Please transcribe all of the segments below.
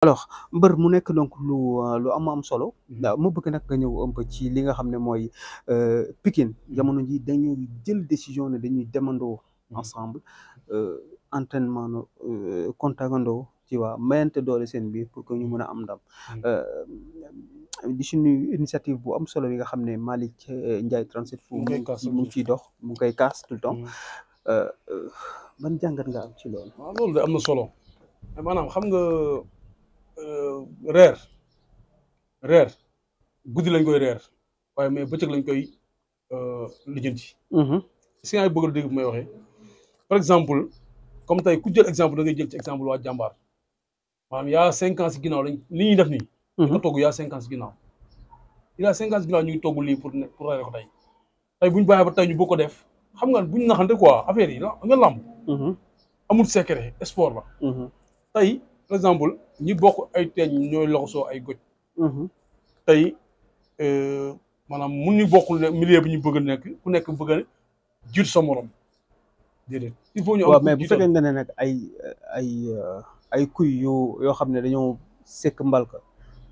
alors mbër mu nekk donc lu am solo. waaw ma bëgg nag nga ñëw un peu ci li nga xam ne mooy Pikine jamono ji dañuy jël décision ne dañuy demandoo ensemble entraînement no contagandoo ci waa mayante doole seen biir pour que ñu mën a am ndam. di si nuyu initiative bu am solo yi nga xam ne Malick Ndiaye 37 fu mu ngi ciy dox mu ngi koy kaas tout le temps. ban jàngat nga am ci loolu. waaw loolu de am na solo maanaam xam nga reer guddi lañ koy reer waaye mais bëccëg lañ koy lijjanti. si nga bëgg a dégg bu may waxee par exemple comme tey ku jël exemple da ngay jël ci exemple waa jàmbaar maanaam yaa 5 ans si ginnaaw lañ li ñuy def nii. ñu ko togg yaa 5 ans si ginnaaw. il y a 5 ans si ginnaaw ñu ngi togg lii pour reere ko tey bu ñu bàyyee ba tey ñu bëgg ko def xam nga bu ñu naxante quoi affaire yi la nga làmb. amul secret sport la. tey par exemple ñi bokk ay teeñ ñooy loxosoo ay goj. tey maanaam mun ñu bokkul ne milieu bi ñu bëgg a nekk ku nekk bëgg a jiitu sa morom déedéet. il faut ñu am waaw mais bu fekkee ne nag ay kuy yoo xam ne dañoo sekk mbalka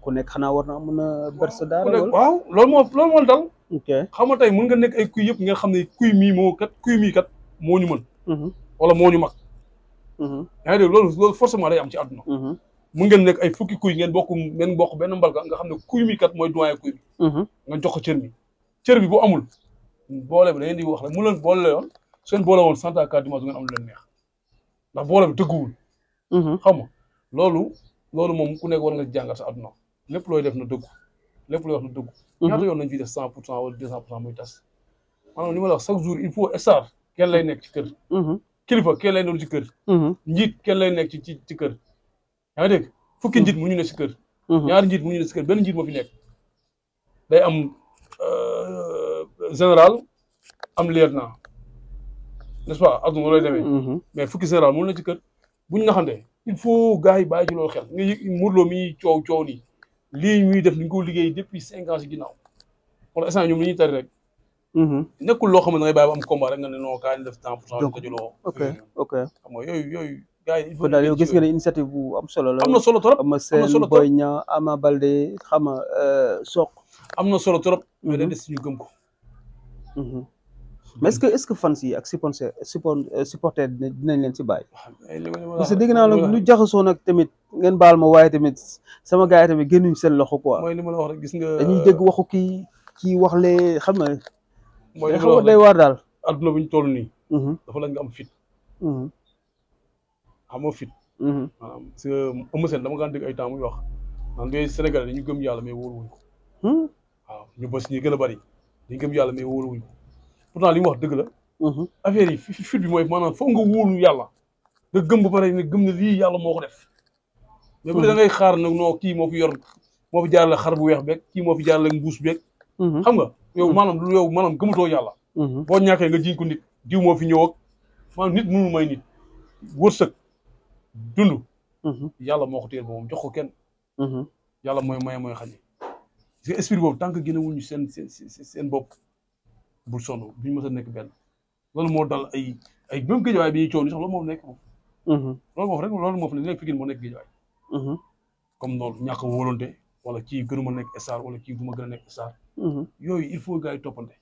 ku nekk xanaa war naa mën a berse daara wala. waaw loolu moo dal. ok xam nga tey mën nga nekk ay kuy yëpp nga xam ne kuy mii moo ñu mën. wala moo ñu mag. yaa ngi dégg loolu forcément day am ci àdduna. mun ngeen nekk ay fukki kuy ngeen bokk benn mbalka nga xam ne kuy mi kat mooy doyen kuy bi. nga jox ko cër bi bu amul boole bi da ngeen di wax rek mu leen boole la yoon seen boole woon 100 à 4 dimanche ngeen am lu leen neex ndax boole bi dëgguwul. xam nga loolu moom ku nekk war nga jàngat sa àdduna lépp looy def na dëggu lépp looy wax na dëggu. ñaata yoon nañ fi def 100% wala 200% muy tas maanaam li ma la wax chaque jour il faut star kenn lay nekk ci kër. kilifa kenn lay doon ci kër. njiit kenn lay nekk ci kër. yaa ngi dégg fukki njiit mu ñu ne si kër. ñaari njiit mu ñu ne si kër benn njiit moo fi nekk. day am général am lieutenant n'est-ce pas ak noonu lay demee. mais fukki général mu ne ci kër bu ñu naxante il faut gars yi bàyyi ci loolu xel nga yëg Modou Lo mi coow nii lii ñuy def ni ko liggéey depuis 5 ans si ginnaaw wala instant ñoom li ñuy tari rek. nekkul loo xam ne da ngay bàyyi ba am combat rek nga ne non kaay def 100% donc dajuloo. ok xam nga yooyu gars yi. il faut daal yow gis nga ne initiative bu am solo la. am na solo trop am na solo Boy Niang Ama Baldé xam nga Sokh. am na solo trop. mais day des si ñu gëm ko. mais est-ce que fans yi ak supporter dinañ leen si bàyyi. parce que dégg naa la lu jaxasoo nag tamit ngeen baal ma waaye tamit sama gars yi tamit génnuñ seen loxo quoi. mooy li ma la wax rek gis nga. dañuy dégg waxu kii wax lee xam nga. mooy li ma la xaw wax day waar daal. adduna bu ñu toll nii. dafa lañ nga am fit. amoo fit. maanaam parce que Eumeu Sène dama daan dégg ay temps muy wax naan ngay Sénégalais dañu gëm yàlla mais wóoruwuñ ko. waaw ñu bës ñi gën a bari dañu gëm yàlla mais wóoruwuñ ko pourtant li mu wax dëgg la. affaire yi fit bi mooy maanaam foog nga wóolu yàlla nga gëm ba pare ne gëm ne lii yàlla moo ko def. mais bu dee da ngay xaar nag non kii moo fi jaarale xar bu weex beeg kii moo fi jaarale mbuus beeg. xam nga yow maanaam gëmutoo yàlla. boo ñàkkee nga jiñ ko nit diw moo fi ñëw ak maanaam nit mënul may nit wërsëg dund. yàlla moo ko téye ba moom jox ko kenn. yàlla mooy maye mooy xañe. parce que esprit boobu tant que génnewuñ ñu seen bopp bul sonn duñ mës a nekk benn loolu moo dal ay même géejawaay bi ñuy coow ni sax loolu moo nekk moom. loolu moo fi nekk Pikine moo nekk géejawaay. comme noonu ñàkk a wóolante wala kii gënuma nekk star wala kii duma gën a nekk star. yooyu il faut gars yi toppante.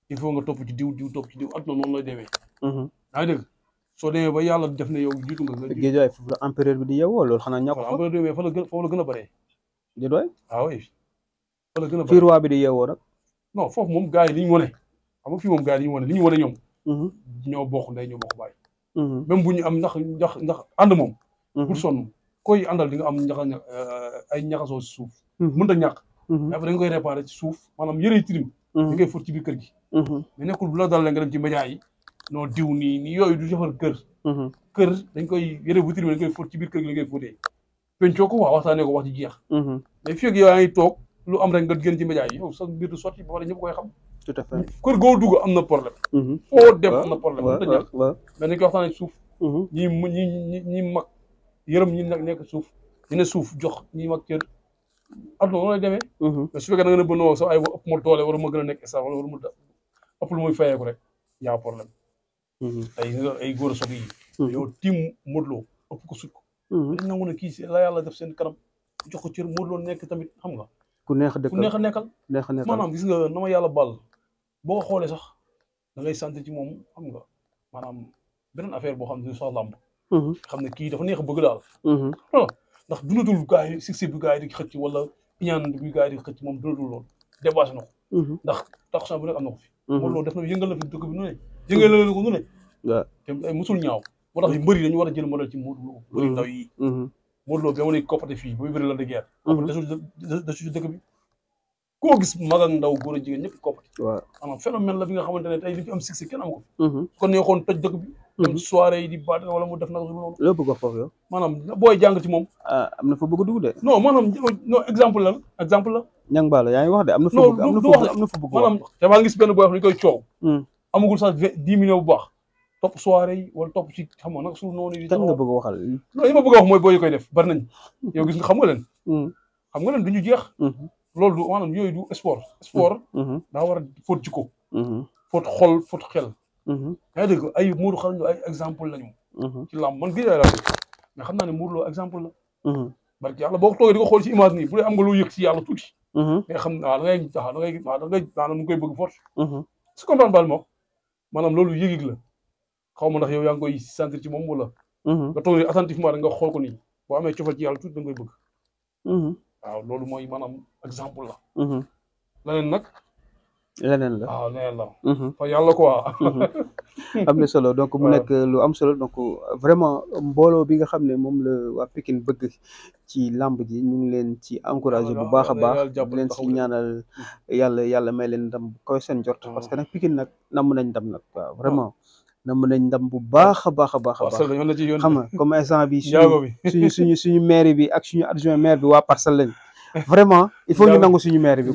il faut nga topp ci diw topp ci diw at na noonu lay demee. yaa ngi dégg soo demee ba yàlla def ne yow jiitu nga. géejawaay foofu la empereur bi di yeewoo loolu xanaa ñàkk fa empereur bi foofu la gën a bëree. géejawaay. ah oui fa la gën a bëree fii roi bi di yeewoo nag. non foofu moom gars yi li ñu wane xam nga fii moom gars yi li ñu wane ñoom. ñoo bokk ndey ñoo bokk baay. même bu ñu am ndax ànd moom. pour sonn koy àndal di nga am ay ñaxasoo si suuf. mënut a ñàkk. mais après dañ koy réparé ci suuf maanaam yëre yi tilim. di ngay fóot ci biir kër gi. mais nekkul bu la dal la nga dem ci média yi non diw nii yooyu du defar kër. kër dañ koy yëre bu tilim dañ koy fóot ci biir kër gi la ngay fóotee. pencoo ko wax waxtaanee ko wax ci jeex. mais fii ak yow yaa ngi toog lu am rek nga génn ci média yi yow sax mbir du sotti ba pare ñëpp koy xam. tout à fait kër goo dugg am na problème. foo dem am na problème. mais dañ koy waxtaanee suuf. ñi mag yërëm ñi nag nekk suuf ñu ne suuf jox ñi mag cër adduna noonu lay demee. mais su fekkee da nga ne ba noo sax ay ëpp ma doole wala ma gën a nekk star wala ma ëpp lu muy fayeeku rek yaa problème. ay góor a soog yi. yow tiim Modou Lo ëpp ko sut ko dañ nangu ne kii la yàlla def seen kanam jox ko cër Modou Lo nekk tamit xam nga ku neex a ku neex a nekkal maanaam gis nga na ma yàlla bal boo ko xoolee sax da ngay sant ci moom xam nga maanaam beneen affaire boo xam ne sax làmb xam ne kii dafa neex a bëgg daal ndax dunatul gars yi succès bi gars yi di xëcc wala ñaan bi gars yi di xëcc moom dunatul loolu dépassé na ko ndax tax bu nekk am na ko fi Modou Lo def na yëngal na fi dëkk bi nu ne yëngal na ko nu ne te ay musul ñaaw moo tax yu mbëri dañu war a jël modèle ci Modou Lo bëri ndaw yi Modou Lo bi amoon koppate fii ba muy bëri la de guerre desu ci dëkk bi koo gis mag ak ndaw góor a jigéen ñëpp koppati maanaam phénomène la bi nga xamante ne tey li fi am succès kenn am ko fi kon neexoon toj dëkk bi dem soirée yi di baat wala mu def naka su noonu loo bëgg wax foofu yow maanaam booy jàng ci moom am na fa bëgg a dugg de non maanaam non exemple la ñang baalo yaa ngi wax de am na fa bëgg am na fa bëgg maanaam damaa gis benn booy wax ni koy coow amagul sax 10 millions bu baax topp soirée yi wala topp ci xam nga nag su noonu yi kan nga bëgg a waxal non yi ma bëgg a wax mooy booy yi koy def bari nañ yow gis nga xam nga leen duñu jeex loolu du maanaam yooyu du sport daa war a fóot jikko fóot xol fóot xel yaa dégg ay Modou xarañ ay exemple lañu ci làmb man gis laa mais xam naa ne Modou Lo exemple la barke yàlla boo ko toogee di ko xool ci image nii bu dee am nga loo yëg ci yàlla tuuti nga xam waaw da ngay maanaam mu koy bëgg force su comprendre baal moo maanaam loolu yëg-yëg la xaw ma ndax yow yaa ngi koy sentir ci moom wala nga toog nii attentivement da nga xool ko nii boo amee cofal ci yàlla tuuti da nga koy bëgg waaw loolu mooy maanaam exemple la leneen nag leneen la waaw leneen la fa yàlla quoi am na solo donc mu nekk lu am solo donc vraiment mbooloo bi nga xam ne moom la waa Pikine bëgg ci làmb ji ñu ngi leen ci encouragé bu baax a baax di leen ci ñaanal yàlla may leen ndam bu koy seen jort parce que nag Pikine nag namm nañ ndam nag waaw vraiment namm nañ ndam bu baax a baax a baax a baax xam nga comme instant bi suñu maire bi ak suñu adjoint maire bi waa Parcelles lañ vraiment il faut ñu nangu suñu maire bi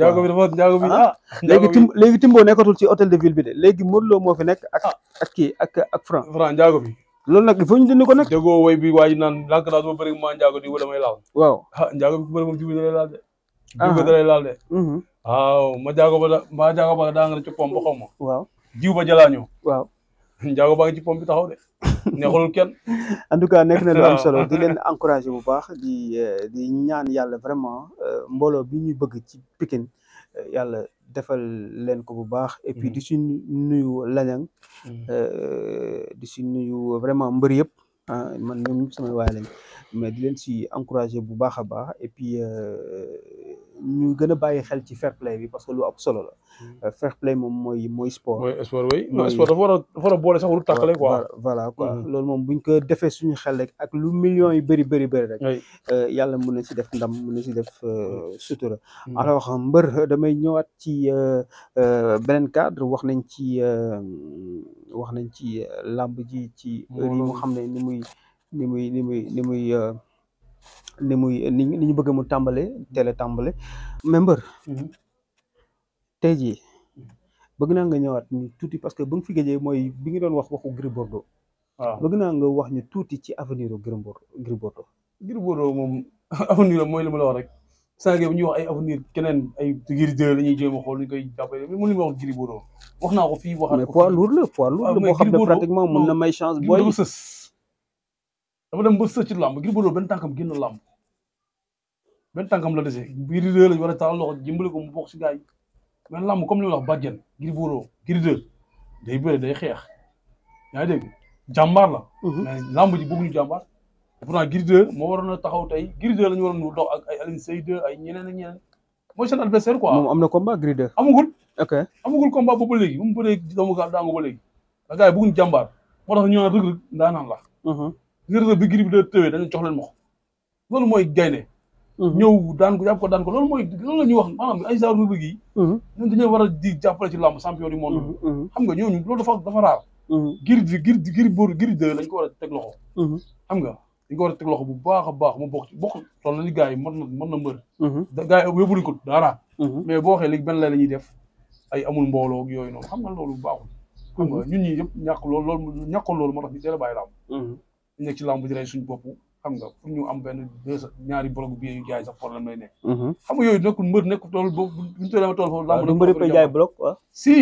léegi Timbo nekkatul ci hôtel de ville bi de léegi Modou Lo moo fi nekk ak Franc njaago bi loolu nag il faut ñu dindi ko nag déggoo woy bi waa ji naan lànk naa duma bëri maa njaago di wala may laal waaw njaago bi ku bëri moom jiw dalay laal de jiw dalay laal de waaw ma njaago ba daa nga ne ci pom ba xaw ma waaw jiw ba jalaa ñëw waaw njaago baa ngi ci pom bi taxaw de neexul kenn en tout cas nekk na lu am solo di leen encouragé bu baax di ñaan yàlla vraiment mbooloo bi ñuy bëgg ci Pikine yàlla defal leen ko bu baax et puis di si nuyu lañang di si nuyu vraiment mbër yëpp man ñoom ñëpp samay waay lañ mais di leen si encouragé bu baax a baax et puis ñu gën a bàyyi xel ci fair play bi parce que lu am solo la fair play moom mooy sport. mooy sport oui non sport dafa war a boole sax lu tàqale quoi. voilà quoi loolu moom buñ ko defee suñu xel rek ak lu millions yu bëri rek. yàlla mën na si def ndam mën na si def sutura. alors mbër damay ñëwaat ci beneen cadre wax nañ ci làmb ji ci heure yi mu xam ne ni ñu bëgg mu tàmbale teel a tàmbale mais mbër tey jii bëgg naa nga ñëwaat ñu tuuti parce que ba nga fi géejee mooy bi nga doon waxu Gris Bordeaux waaw bëgg naa nga wax ñu tuuti ci avenir u Gris Bordeaux moom avenir am mooy li ma la wax rek Sénégal bu ñuy wax ay avenir keneen ay Gris 2 la ñuy jéem a xool ñu koy jàppale mënu ñu wax Gris Bordeaux wax naa ko fii waxaat ko poids lourd la boo xam ne pratiquement mën na may chance booy dafa dem ba sës ci làmb Gris Bordeaux benn tànkam génn làmb benn tànkam la dese Gris 2 lañ war a taal loxo jëmbale ko mu bokk si gars yi mais làmb comme li ma wax bàjjen Gris Bordeaux Gris 2 day bëre day xeex yaa ngi dégg jàmbaar la mais làmb ji bëgguñu jàmbaar pourtant Gris 2 moo waroon a taxaw tey Gris 2 la ñu waroon a dox ak ay Alioune Seye 2 ay ñeneen ak ñeneen mooy seen adversaire quoi moom am na combat Gris 2 amagul combat boobu ba léegi bu mu bëree doomu gaal daangu ba léegi da gars yi bëgguñu jàmbaar moo tax ñu naan Reug Reug ndaanaan la Reug bi Gris 2 tëwee dañu jox leen mox loolu mooy gaynde ñëw daan ko jàpp ko daan ko loolu la ñuy wax maanaam ay genre Reug Reug yi ñun dañoo war a di jàppale ci làmb champion du monde xam nga ñooñu loolu dafa raar Gris 2 lañ ko war a teg loxo xam nga dañ ko war a teg loxo bu baax a baax mu bokk loolu la ni gars yi mën na mbër gars yi yóbbuñu ko dara mais boo waxee léegi benn lay la ñuy def ay amul mbooloo ak yooyu noonu xam nga loolu baaxul xam nga ñun ñi yëpp ñàkkoon loolu moo tax ñu teel a bàyyi làmb ñu nekk ci làmb di rey suñu bopp xam nga pour ñu am benn ñaari bloc bi yu jaay sax problème lay nekk xam nga yooyu nekkul mbër nekkul tool boobu buñu tollee ma tool foofu làmb du mbër jaay bloc si